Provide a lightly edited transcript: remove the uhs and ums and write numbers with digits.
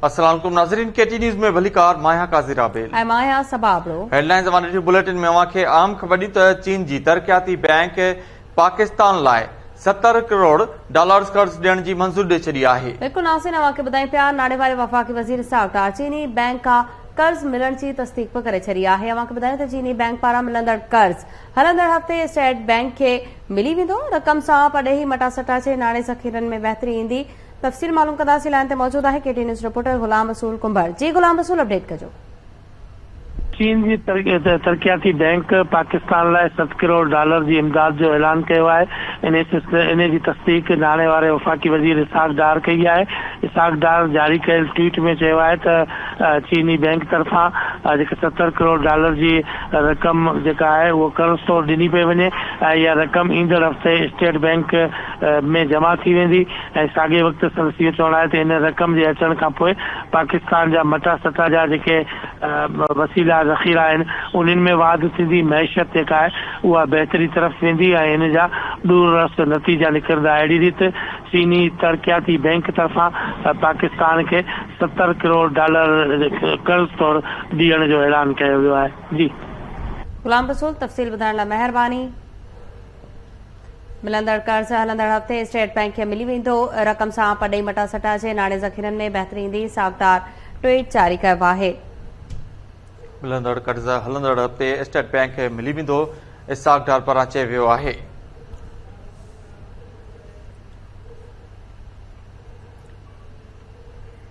السلام عليڪم ناظرين ڪي ٽي نيوز ۾ ڀليڪار مان آهيان قاضي رابيل ۽ مان آهيان صبا ابڙو. هيڊلائنز اوهان ڏٺيون بليٽن ۾ اوهان کي اهم خبر ڏي ته چين جي ترقياتي بئنڪ پاڪستان لاء 70 ڪروڙ ڊالرز قرض ڏيڻ جي منظوري ڏئي ڇڏي آهي. بلڪل ناظرين اوهان کي ٻڌايون پيا ناڻي واري وفاقي وزير اسحاق ڊار چيني بئنڪ کان قرض ملڻ جي تصديق به ڪري ڇڏي آهي اوهان کي ٻڌايون ته چيني بئنڪ پاران ملندڙ قرض هلندڙ هفتي اسٽيٽ بئنڪ کي ملي ويندو رقم سان پرڏيهي مٽاسٽا جي ناڻي ذخيرن ۾ بهتري ايندي تفصيل معلوم ڪنداسين لائين تي موجود آهي K T news reporter Ghulam Rasool Kumbhar جي غلام رسول اپڊيٽ ڪجو. چين جي ترقياتي بئنڪ پاڪستان لاء ست ڪروڙ ڊالر جي امداد جو اعلان ڪيو آهي، انهي جي تصديق ناڻي واري وفاقي وزير اسحاق ڊار ڪئي آهي. اسحاق ڊار جاري ڪيل ٽوئيٽ ۾ چيو آهي ته چيني بئنڪ طرفان جيڪا 70 ڪروڙ ڊالر جي رقم جيڪا آهي اهو قرض طور ڏني پئي وڃي ۽ اها رقم ايندڙ هفتي اسٽيٽ بئنڪ ۾ جمع ٿي ويندي ۽ ساڳئي وقت سندس اهو چوڻ آهي ته ان رقم جي اچڻ کانپوء پاڪستان جا مٽاسٽا جا جيڪي وسيلا ذخيرا آهن انهن ۾ واڌ ٿيندي، معيشت جيڪا آهي اها بهتري طرف ويندي ۽ ان جا ڏور رس نتيجا نڪرندا. اهڙي ريت چيني ترقياتي بئنڪ طرفان پاڪستان کي 70 ڪروڙ ڊالر قرض طور ڏيڻ جو اعلان ڪيو ويو آهي. جي. غلام رسول تفصيل ٻڌائڻ لاء مهرباني. ملندڙ قرض هلندڙ هفتي اسٽيٽ بئنڪ کي ملي ويندو، رقم سان پرڏيهي مٽاسٽا جي ناڻي ذخيرن ۾ بهتري ايندي، اسحاق ڊار ٽوئيٽ جاري ڪيو آهي. ملندڙ قرض هلندڙ هفتي اسٽيٽ بئنڪ کي ملي ويندو، اسحاق ڊار پاران چيو ويو آهي.